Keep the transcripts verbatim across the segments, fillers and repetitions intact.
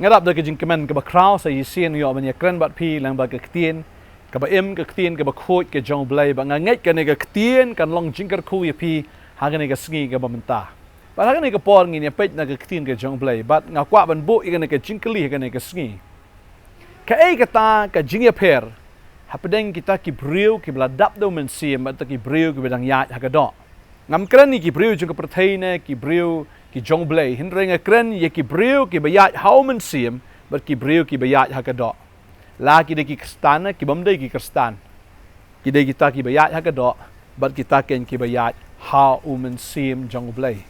Nga dap da ka jingkmen kaba khraw sa shisien ïoh ban ïakren bad phi lyngba ka ktien kaba im, ka ktien kaba khuid ka jong U Blei, bad nga ngeit kane ka ktien kan long jingkyrkhu ïa phi ha kane ka sngi kaba mynta. Bad ha kane ka por ngin ïa peit na ka ktien ka jong U Blei, bad nga kwah ban buh ïa kane ka jingkylli ha kane ka sngi. Kaei kata ka jingïapher hapdeng kita ki briew kiba la dap da U Mynsiem bad kita ki briew kiba dang ïaid ha ka doh? Ngam kren ïa ki briew jong ka pyrthei ne ki briew ki jong U Blei, hynrei nga kren ïa ki briew kiba ïaid ha U Mynsiem bad ki briew kiba ïaid ha ka doh. La ki dei ki Khristan ne ki bym dei ki Khristan, ki dei kita kiba ïaid ha ka doh bad kita keiñ kiba ïaid ha U Mynsiem jong U Blei.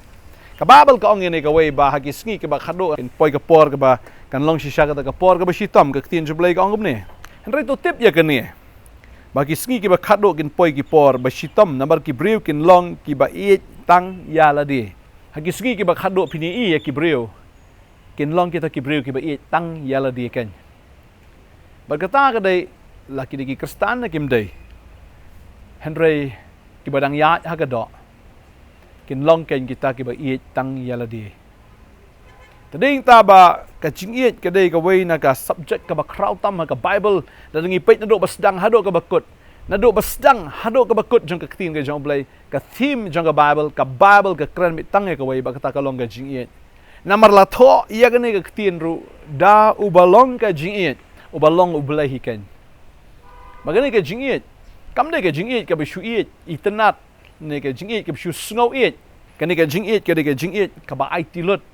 Ka Baibl ka ong ïa kane kawei, ba ha ki sngi kiba khadduh kin poi ka por kaba kan long shisha kata ka por kaba shitom. Ka ktien jong U Blei ka ong kumne. Hynrei to tip ïa kane, ba ha ki sngi kiba khadduh kin poi ki por ba shitom, namar ki briew kin long kiba ïeit tang ïa lade. Ha ki sngi kiba khadduh phin ïohi ïa ki briew kin long kita ki briew kiba ïeit tang ïa lade keiñ. Bad kata ka dei la ki dei ki Khristan ne kim dei. Hynrei kiba dang ïaid ha ka doh kin long keiñ kita kiba ïeit tang ïa lade. Te dei nangta ba ka jingïeit ka dei kawei na ka subject kaba khraw tam ha ka Baibl. Lada ngi peit naduh ba sdang haduh kaba kut, naduh ba sdang haduh kaba kut jong ka ktien ka jong U Blei, ka theme jong ka Baibl, ka Baibl ka kren beit tang ïa kawei, ba kata ka long ka jingïeit. Namar la thoh ïa kane ka ktien ruh da uba long ka jingïeit, uba long U Blei hi keiñ. Ba kane ka jingïeit kam dei ka jingïeit kaba shu ïeit itynnad, ne ka jingïeit kaba shu sngew ïeit. Kane ka jingïeit ka dei ka jingïeit kaba aiti lut,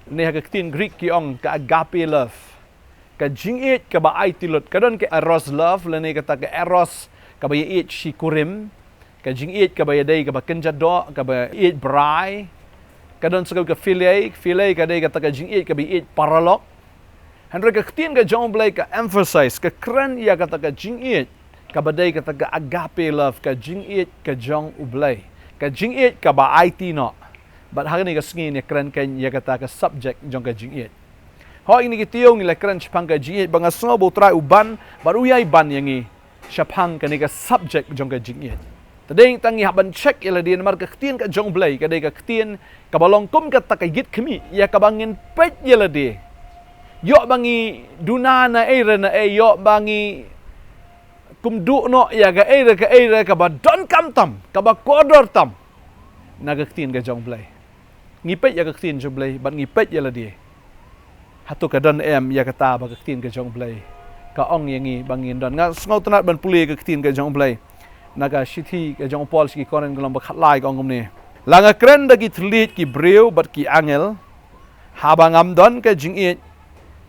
ne ha ka ktien Greek ki ong ka agape love. Ka jingïeit kaba aiti lut. Ka don ka eros love, lane kata ka eros kaba ïa ïeit shi kurim, ka jingïeit kaba ïadei kaba kynja doh, kaba ïeit brai. Ka don sa ka philia, philia ka dei kata ka jingïeit kaba ïeit paralok. Hynrei ka ktien ka jong U Blei ka emphasize, ka kren ïa kata ka jingïeit kaba dei kata ka agape love, ka jingïeit ka jong U Blei, ka jingïeit kaba aiti noh. Bad ha kane ka sngi ngi kren keiñ ïa kata ka subject jong ka jingïeit. Hooid, ha kine ki taïew ngi la kren shaphang ka jingïeit, bad nga sngew ba U Trai u ban bad u ïai ban ïa ngi shaphang kane ka subject jong ka jingïeit. Te dei tang ngi hap ban check ïa lade, namar ka ktien ka jong U Blei ka dei ka ktien kaba long kum kata ka ïit khmih ïa kaba ngin peit ïa lade. Ïoh ba ngi duna na ei re na ei, ïoh ba ngi kumduh noh ïa ka ei re ka ei re kaba donkam tam, kaba kordor tam na ka ktien ka jong U Blei. Ngi peit ïa ka ktien jong U Blei bad ngi peit ïa lade. Hato ka don em ïa kata ba ka ktien ka jong U Blei ka ong ïa ngi ba ngin don? Nga sngewtynnad ban pule ïa ka ktien ka jong U Blei na ka shithi ka jong u Paul sha ki Korinth, ka lynnong ba khatlai, ka ong kumne: La nga kren da ki thylliej ki briew bad ki angel, haba ngam don ka jingïeit,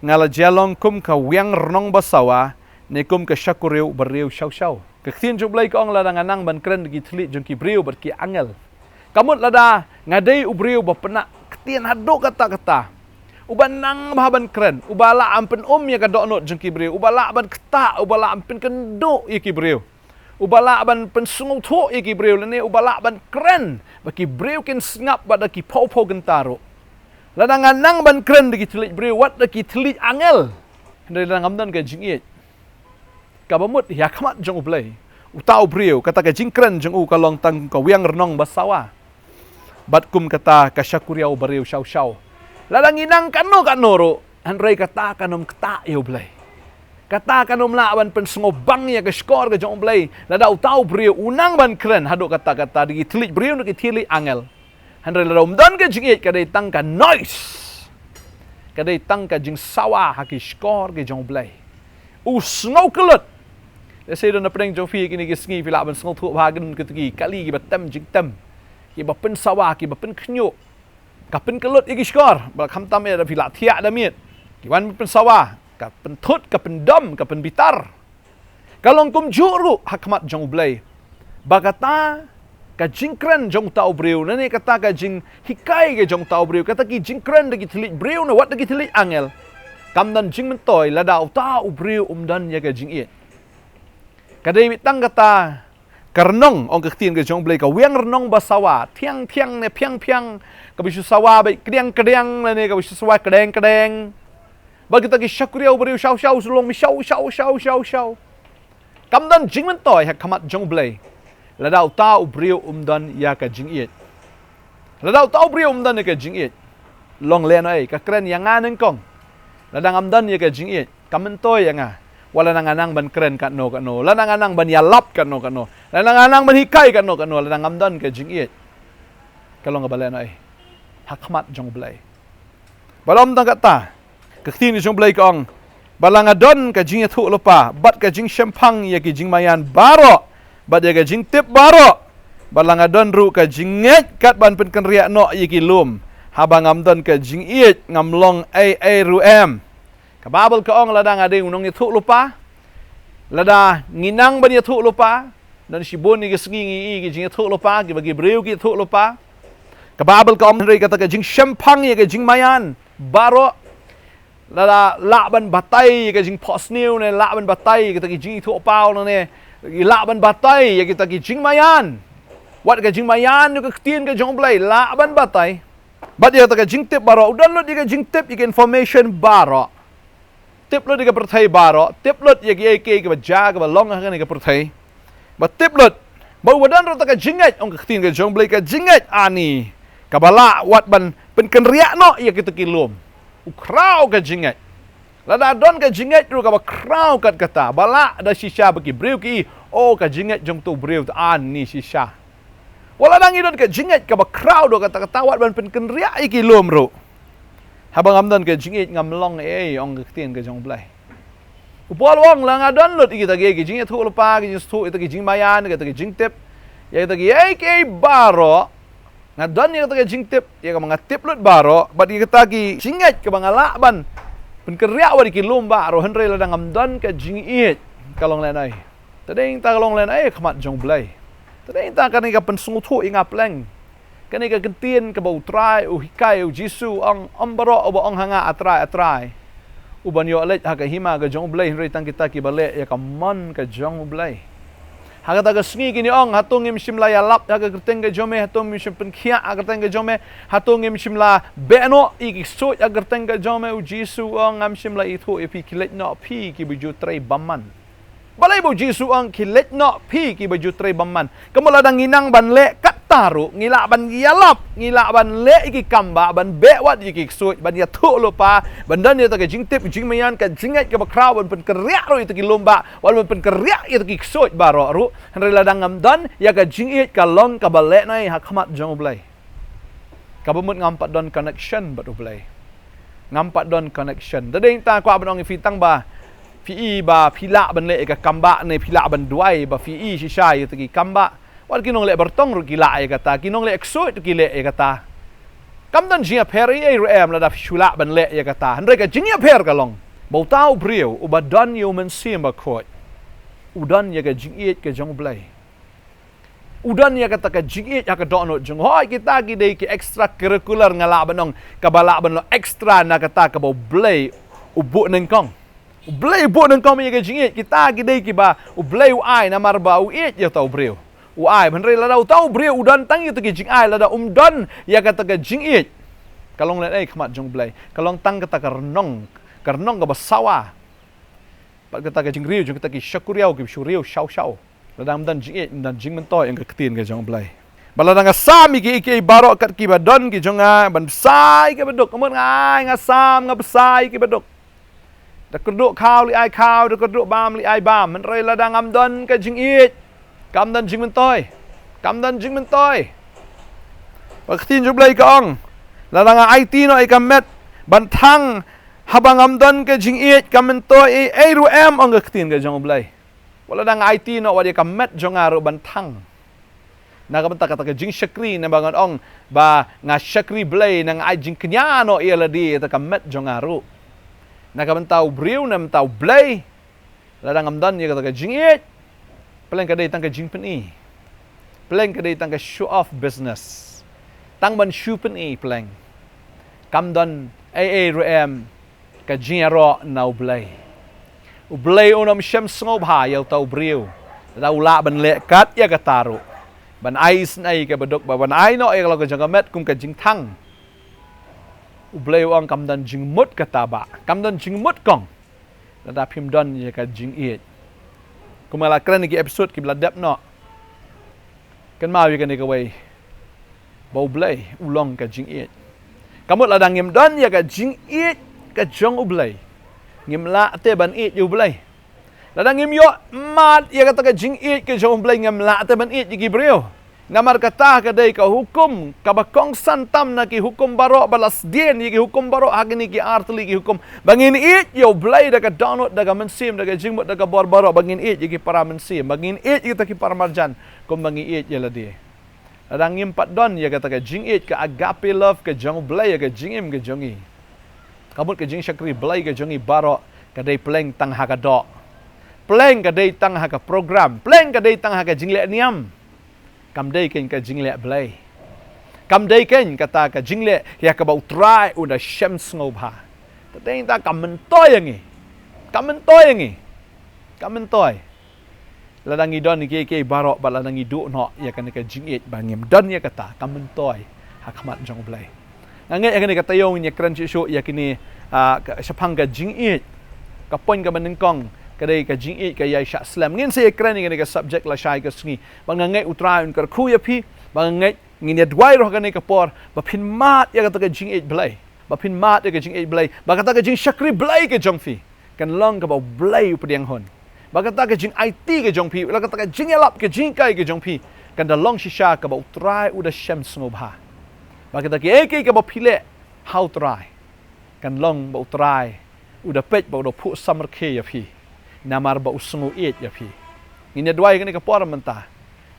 nga la jia long kum ka wiang rnong ba sawa, ne kum ka shakuriew ba riew shaw shaw. Ka ktien jong U Blei ka ong, lada nga nang ban kren da ki thylliej jong ki briew bad ki angel, ka mut lada nga dei u briew ba pynah ktien haduh katta katta, uba nang bha ban kren, uba lah ban pyn-um ïa ka dohnud jong ki briew, uba lah ban ktah, uba lah ban pynkynduh ïa ki briew, uba lah ban pynsngewthuh ïa ki briew, lane uba lah ban kren ba ki briew kin sngap bad da ki phew phew kynta ruh. Lada nga nang ban kren da ki thylliej briew, wat da ki thylliej angel, hynrei lada ngam don ka jingïeit kaba mut ha khmat jong U Blei, uta u briew, kata ka jingkren jong u ka long tang ka wiang rnong ba sawa, bad kum kata ka shakuriew ba riew shaw shaw. Lada ngi nang kano kano ruh, hynrei kata kan ym ktah ïa U Blei. Kata kan ym lah ban pynsngewbang ïa ka shkor ka jong U Blei. Lada uta u briew u nang ban kren haduh katta katta da ki thylliej briew, da ki thylliej angel, hynrei lada um don ka jingïeit, ka dei tang ka noise, ka dei tang ka jingsawa ha ki shkor ki jong U Blei. U sngew kyllut. Lehse don na pdeng jong phi kine ki sngi phi lah ban sngewthuh ba ha kine ki kali kiba tem jingtem, kiba pynsawa, kiba pynkhynñiuh, ka pynkyllut ïa ki shkor. Bad khamtam eh da phi lah thiah da miet, ki wan pynsawa, ka pynthut, ka pyndom, ka pynbitar. Ka long kumjuh ruh ha khmat jong U Blei, ba kata ka jingkren jong uta u briew, lane kata ka jinghikai ka jong uta u briew, kata ki jingkren da ki thylliej briew ne wat da ki thylliej angel, kam don jingmyntoi lada uta u briew um don ïa ka jingïeit. Ka dei beit tang kata ka rnong, ong ka ktien ka jong U Blei, ka wiang rnong ba sawa, thiang thiang ne phiang phiang, kaba shu sawa beit kdiang kdiang, lane kaba shu sawa kdeng kdeng. Bad kita ki shakuriew ba riew shaw shaw, shu long mi shaw shaw shaw shaw shaw. Kam don jingmyntoi ha khmat jong U Blei lada uta u briew um don ïa ka jingïeit. Lada uta u briew um don ïa ka jingïeit, long lehnohei, ka kren ïa nga nyngkong, Lada ngam don ïa ka jingïeit, kam myntoi ïa nga wat lada nga nang ban kren katno katno, lada nga nang ban ïalap katno katno, lada nga nang ban hikai katno katno, lada ngam don ka jingïeit, ka long kaba lehnohei ha khmat jong U Blei. Bad ym tang katta, ka ktien ka jong U Blei ka ong, bad la nga don ka jingïathuhlypa bad ka jingshemphang ïa ki jingmaïan baroh bad ïa ka jingtip baroh, bad la nga don ruh ka jingngeit kat ban pynkynriah noh ïa ki lum, haba ngam don ka jingïeit ngam long ei ei ruh em. Ka Baibl ka ong, lada nga dei u nongïathuhlypa, lada ngi nang ban ïathuhlypa, don shibun ïa ki sngi ngi ïohi ki jingïathuhlypa, kiba ki briew ki ïathuhlypa. Ka Baibl ka ong, hynrei kata ka jingshemphang ïa ka jingmaïan baroh, lada lah ban batai ïa ka jingphohsniew ne lah ban batai ïa kita ki jingithuhpaw ne, lah ban batai ïa kita ki jingmaïan, wat ka jingmaïan ïa ka ktien ka jong U Blei lah ban batai. Bad ïa kata ka jingtip baroh, u don lut ïa ka jingtip, ïa ka information baroh. Tip lut ïa ka pyrthei baroh, tip lut ïa kiei kiei kiba jia kiba long ha kane ka pyrthei. Ba tip lut, ba u ba don ruh ta ka jingngeit, ong ka ktien ka jong U Blei, ka jingngeit ani, kaba lah wat ban pynkynriah noh ïa kita ki lum. U khraw ka jingngeit. Lada don ka jingngeit ruh kaba khraw kat kata, ba lah da shisha ba ki briew ki ïohi, oh, ka jingngeit jong uto u briew uta ani shisha. Wat lada ngi don ka jingngeit kaba khraw doh katta katta, wat ban pynkynriah ïa ki lum ruh. Haba ngam don ka jingngeit ngam long ei ei, ong ka ktien ka jong U Blei. U Paul u ong, la nga don lut ïa kita ki, ki jingïathuhlypa, ki jingstad, ïa kita ki jingmaïan, ïa kita ki jingtip, ïa kita kiei kiei baroh, nga don ïa kita ki jingtip, ïa kaba nga tip lut baroh, bad ïa kita ki jingngeit kaba nga lah ban pynkynriah wat ïa ki lum baroh, hynrei lada ngam don ka jingngeit, ka long lehnohei. Te dei ta ka long lehnohei ha khmat jong U Blei. Te dei ta kane ka pynsngewthuh ïa nga pleng. Kane ka ktien kaba U Trai u hikai, U Jisu u ong, ym baroh uba ong ha nga, A Trai, A Trai, u ban ïoh leit ha ka hima ka jong U Blei, hynrei tang kita kiba leh ïa ka mon ka jong U Blei. Ha kata ka sngi kin ïa ong, hato ngim shym la ïalap ha ka kyrteng ka jong me, hato ngim shym pynkhiah ha ka kyrteng ka jong me, hato ngim shym la beh noh ïa ki ksuid ha ka kyrteng ka jong me? U Jisu u ong, ngam shym la ithuh ïa phi, khie leit noh phi kiba ju trei bymman. Balei ba U Jisu u ong khie leit noh phi kiba ju trei bymman? Ka mut lada ngi nang ban leh katta ruh, ngi lah ban ïalap, ngi lah ban leh ïa ki kambah, ban beh wat ïa ki ksuid, ban ïathuhlypa, ban don ïa ta ka jingtip, jingmaïan, ka jingngeit kaba khraw, ban pynkynriah ruh ïa ta ki lum bah, ban pynkynriah ïa ta ki ksuid baroh ruh, hynrei lada ngam don ïa ka jingngeit, ka long kaba lehnohei ha khmat jong U Blei. Kaba mut ngam pat don connection bad U Blei. Ngam pat don connection. Te dei ta kwah ban ong ïa phi, tang ba phi i ba phi lah ban leh ïa ka kambah ne phi lah ban duwai, ba phi i shisha ïa ta ki kambah. Wat ki nongleh bartong ruh ki lah ïa kata, ki nongleh ksuid ruh ki leh ïa kata. Kam don jingïapher ei ei ruh em lada phi shu lah ban leh ïa kata. Hynrei ka jingïapher ka long ba uta u briew uba don ïa U Mynsiem Bakhuid, u don ïa ka jingngeit ka jong U Blei. U don ïa kata ka jingngeit ha ka dohnud jong u. Hooid, kita ki dei ki extracurricular, nga lah ban ong, kaba lah ban long extra na kata kaba U Blei u buh nyngkong. U Blei u buh nyngkong ïa ka jingngeit. Kita ki dei kiba U Blei u ai namar ba u ïeit ïa uta u briew. U ai, hynrei lada uta u briew u don tang ïa ta ki jingai, lada um don ïa kata ka jingngeit, ka long lehnohei ha khmat jong U Blei. Ka long tang kata ka rnong, ka rnong kaba sawa. Bad kata ka jingriew jong kita ki shakri ïaw, ki shu riew shaw shaw. Lada ngam don jingngeit, ngam don jingmyntoi, ong ka ktien ka jong U Blei. Bad lada nga sam ïa kiei kiei baroh kat kiba don ki jong nga, ban bsa ïa kiba duk. Ka mut nga ai, nga sam, nga bsa ïa kiba duk. Da kyrduh khaw leit ai khaw, da kyrduh bam leit ai bam. Hynrei lada ngam don ka jingngeit, kam don jingmyntoi. Kam don jingmyntoi. Bad ka ktien jong U Blei ka ong, lada nga aiti noh ïa ka met ban thang, haba ngam don ka jingngeit, kam myntoi ei ei ruh em, ong ka ktien ka jong U Blei. Wat lada nga aiti noh wat ïa ka met jong nga ruh ban thang, na ka bynta kata ka jingshakri, ne ba ngan ong ba nga shakri Blei, ne nga ai jingkñia noh ïa lade, ïa ta ka met jong nga ruh, na ka bynta u briew, na ka bynta U Blei, lada ngam don ïa kata ka jingngeit, pleng ka dei tang ka jingpyni. Pleng ka dei tang ka show off business. Tang ban shu pyni pleng. Kam don ei ei ruh em ka jingïaroh na U Blei. U Blei un ym shym sngewbha ïa uta u briew lada u lah ban leh kat ïa kata ruh, ban ai isynei ïa kiba duk, ba ban ai noh ïa ka long ka jong ka met kum ka jingthang. U Blei u ong kam don jingmut kata bah, kam don jingmut kong, lada phim don ïa ka jingngeit. Kumba la kren ha ki episode kiba la dep noh, kynmaw ïa kane kawei, ba U Blei u long ka jingngeit. Ka mut lada ngim don ïa ka jingngeit, ka jong U Blei, ngim lah te ban ïeit ïa U Blei. Lada ngim ïoh mad ïa kata ka jingïeit ka jong U Blei, ngim lah te ban ïeit ïa ki briew. Namar kata ka dei ka hukum kaba kongsan tam na ki hukum baroh, ba la sdien ïa ki hukum baroh ha kine ki artylli ki hukum, ba ngin ïeit ïa U Blei da ka dohnud, da ka mynsiem, da ka jingmut, da ka bor baroh, ba ngin ïeit ïa ki para mynsiem, ba ngin ïeit ïa kita ki para marjan kum ba ngi ïeit ïa lade. Lada ngim pat don ïa kata ka jingïeit, ka agape love ka jong U Blei ïa ka jingim ka jong ngi, ka mut ka jingshakri Blei ka jong ngi baroh ka dei pleng tang ha ka doh, pleng ka dei tang ha ka program, pleng ka dei tang ha ka jingleh niam. Kam dei keiñ ka jingleh Blei. Kam dei keiñ kata ka jingleh ïa kaba U Trai u da shem sngewbha. Te teng ta kam myntoi ïa ngi. Kam myntoi ïa ngi. Kam myntoi. Lada ngi don kiei kiei baroh, bad lada ngi duh noh ïa kane ka jingïeit ba ngim don ïa kata, kam myntoi ha khmat jong U Blei. Nga ngeit ha kane ka taïew ngin ïa kren shuh shuh ïa kine, ah, ka, shaphang ka jingïeit. Ka point kaba nyngkong ka dei ka jingïeit ka ïai shah slem. Ngin sa ïa kren ïa kane ka subject lashai ka sngi. Ba nga ngeit U Trai un kyrkhu ïa phi, ba nga ngeit ngin ïa duwai ruh ha kane ka por ba phin mad ïa kata ka jingïeit Blei. Ba phin mad ïa ka jingïeit Blei, ba kata ka jingshakri Blei ka jong phi kan long kaba U Blei u pdiang hun. Ba kata ka jingaiti ka jong phi, ba kata ka jingïalap, ka jinghikai ka jong phi, kan da long shisha kaba U Trai u da shem sngewbha. Ba kata kiei kiei kaba phi leh ha U Trai, kan long ba U Trai u da peit, ba u da phuh samrkhie ïa phi, namar ba u sngew ïeit ïa phi. Ngin ïa duwai kane ka por mynta.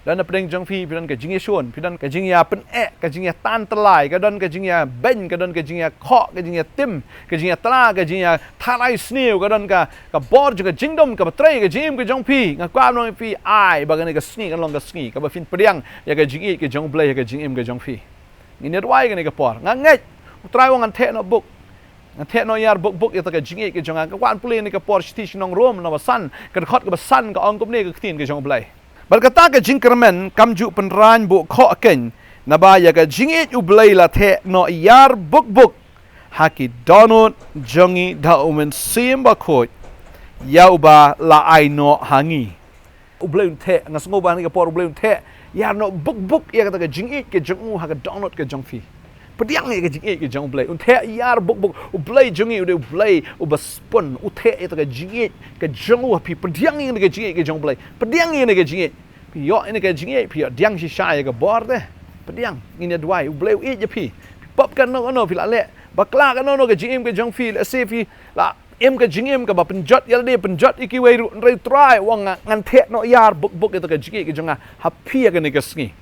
Don na pdeng jong phi, phi don ka jingïashun, phi don ka jingïapyneh, ka jingïatan tyllai, ka don ka jingïabeiñ, ka don ka jingïakhoh, ka jingïatim, ka jingïatla, ka jingïatharai sniew, ka don ka, ka bor jong ka jingdum kaba trei ka jingim ka jong phi. Nga kwah ban ong ïa phi, ai ba kane ka sngi kan long ka sngi kaba phin pdiang ïa ka jingïeit ka jong U Blei ha ka jingim ka jong phi. Ngin ïa duwai kane ka por. Nga ngeit U Trai u ong ngan theh noh buk, ngan theh noh ïar buk buk ïa kata ka jingïeit ka jong nga. Nga kwah ban pule ïa kane ka por shithi sha ki nong Rom, lynnong ba san, ka dkhot kaba san, ka ong kumne ka ktien ka jong U Blei: Bad kata ka jingkyrmen kam ju pynraiñ buk khoh keiñ, naba ïa ka jingïeit U Blei la theh noh ïar buk buk ha ki dohnud jong ngi da U Mynsiem Bakhuid, ïa uba la ai noh ha ngi. U Blei un theh, nga sngew ba ha kane ka por U Blei un theh ïar noh buk buk ïa kata ka jingïeit ka jong u ha ka dohnud ka jong phi. Pdiang ïa ka jingïeit ka jong U Blei. Un theh ïar buk buk. U Blei jong ngi u dei U Blei uba spun. U theh ïa kata ka jingïeit ka jong u ha phi. Pdiang ïa kane ka jingïeit ka jong U Blei. Pdiang ïa kane ka jingïeit. Phi ïoh ïa kane ka jingïeit, phi ïoh pdiang shisha ïa ka bor te. Pdiang. Ngin ïa duwai, U Blei u ïeit ïa phi. Phi pop kano kano phi la leh, bakla kano kano ka jingim ka jong phi, lehse phi la im ka jingim kaba pynjot ïa lade, pynjot ïa kiwei ruh, hynrei U Trai u ong nga, ngan theh noh ïar buk buk ïa kata ka jingïeit ka jong nga ha phi ha kane ka sngi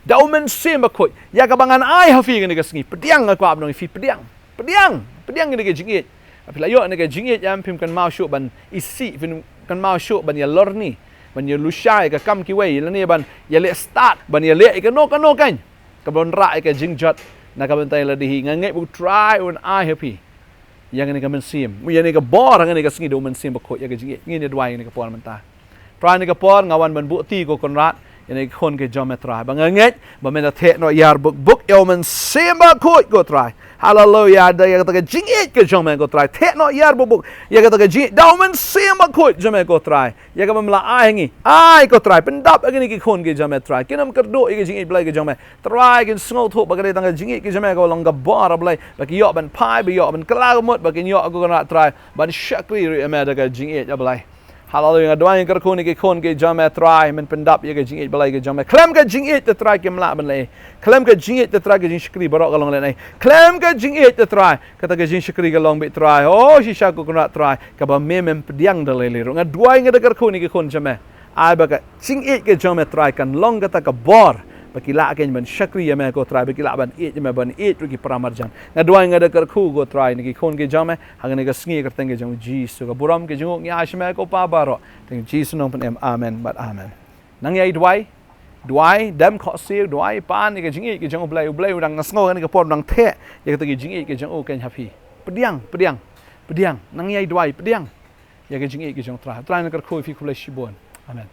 da U Mynsiem Bakhuid, ïa kaba ngan ai ha phi ha kane ka sngi. Pdiang, nga kwah ban ong ïa phi, pdiang. Pdiang, pdiang ïa kane ka jingïeit. Phi la ïoh ïa kane ka jingïeit, ym phim kynmaw shuh ban isih, phim kynmaw shuh ban ïalorni, ban ïalushai ïa ka kam kiwei, lane ban ïaleh stad, ban ïaleh ïa kano kano keiñ kaba wanrah ïa ka jingjot na ka bynta ïa lade hi. Nga ngeit ba U Trai un ai ha phi ïa kane ka mynsiem, ïa kane ka bor ha kane ka sngi da U Mynsiem Bakhuid ïa ka jingïeit. Ngin ïa duwai ïa kane ka por mynta. Trai, ha kane ka por nga wan ban buh kti ko Kynrad ïa kane ka khun ka jong me Trai, ba nga ngeit ba men da theh noh ïar buk buk ïa U Mynsiem Bakhuid ko Trai. Haleluia. Da ïa kata ka jingïeit ka jong me ko Trai, theh noh ïar buk buk ïa kata ka jingïeit da U Mynsiem Bakhuid jong me ko Trai, ïa kaba me la ai ha ngi. Ai ko Trai, pyndap ïa kine ki khun ki jong me Trai, kin ym kyrduh ïa ka jingïeit Blei ka jong me Trai. Kin sngewthuh ba ka dei tang ka jingïeit ka jong me kaba long ka bor, A Blei, ba ki ïoh ban phai, ba ïoh ban kylla ka mut, ba kin ïoh, ko Kynrad Trai, ban shakri ruh ïa me da ka jingïeit, A Blei. Haleluia. Nga duwai, nga kyrkhu ïa kine ki khun ki jong me Trai, men pyndap ïa ka jingïeit Blei ka jong me. Khlem ka jingïeit te Trai kim lah ban leh ei. Khlem ka jingïeit te Trai ka jingshakri baroh ka long lehnohei. Khlem ka jingïeit te Trai kata ka jingshakri ka long beit Trai, oh shisha ko Kynrad Trai, kaba me mem pdiang da lei lei ruh. Nga duwai, nga da kyrkhu ïa kine ki khun jong me, ai ba ka jingïeit ka jong me Trai kan long kata ka bor ba ki lah keiñ ban shakri ïa me ko Trai, ba ki lah ban ïeit ïa me, ban ïeit ruh ki para marjan. Nga duwai, nga da kyrkhu ko Trai ïa kine ki khun ki jong me ha kane ka sngi, ha ka kyrteng ka jong U Jisu. Ka burom ka jong u ngi ai sha me ko Pa baroh. Tang U Jisu u nongpynim. Amen bad amen. Nang ïai duwai, duwai, dem khohsiew, duwai pan ïa ka jingïeit ka jong U Blei. U Blei u dang, nga sngew ha kane ka por u dang theh ïa kata ka jingïeit ka jong u keiñ ha phi. Pdiang, pdiang, pdiang. Nang ïai duwai, pdiang ïa ka jingïeit ka jong U Trai. U Trai un kyrkhu ïa phi khublei shibun. Amen.